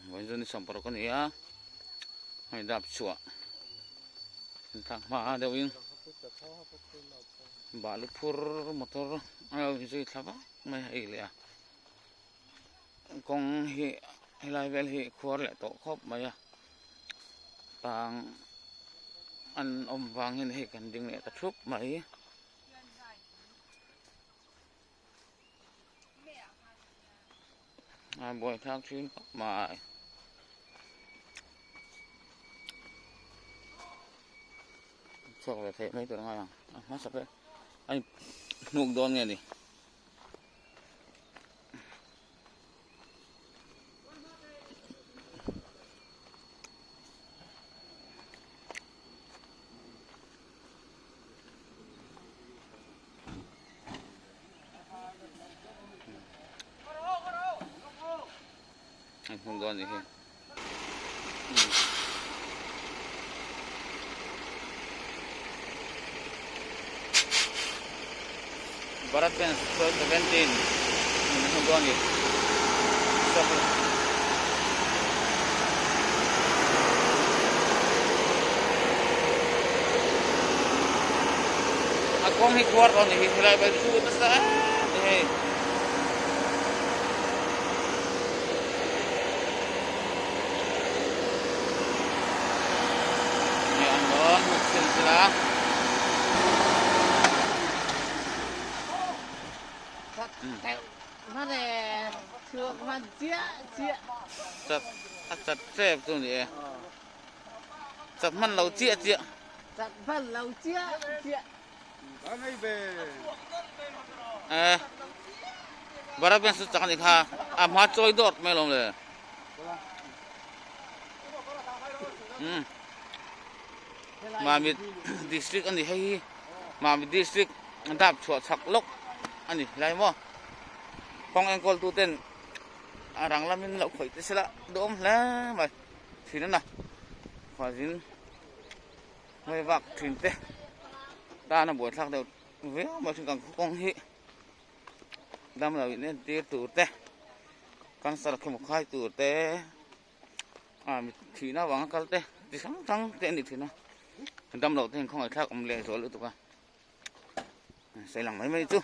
Vawiin chu ni sawmparuk a ni a, hei dap chhuah an thlak hma deuhin balu phur motor a lo inzui thla vak mai a hei leh a kawng hi helai vel hi khuar leh tawh khawp mai a tang an awm vangin hei kan ding leh ta thup mai. A buai thlak thin khawp mai. Chhuak ve theih mai tur a ngai ang. A hmasa ber a in hnuk dawn nge ni. An hmun dawn anih hi. Bharat Benz 17 an hmun dawn anih. A kawng hi khuar tawh anih hi helai vel chu nasa em a ni hei. Hei an rawn hmu chhin chhin a. Chat a chat tep chu ni e. Chat hman lo chiah chiah. Chat hman lo chiah chiah. Eh. Bharat hian su chak a nih kha. A hma chawi dawt mai alawm le. Um. Mamit district a ni hei hi. Mamit district dap chhuah chak lawk a ni lai maw. Kawng enkawl tu ten a rang lamin lo khawih te sela duhawm hle mai. Thin a na. Khuazin hmai vak thin te tan a buaithlak deuh viau mai thin kan kawng hi damlo in entir tur te cancer khawmawk khai tur te ah mi thihna avanga kal te chi hrang hrang te a ni thin a damlo te hian khawngaihthlak awm leh zual lutuk a sawi lang mai mai chu.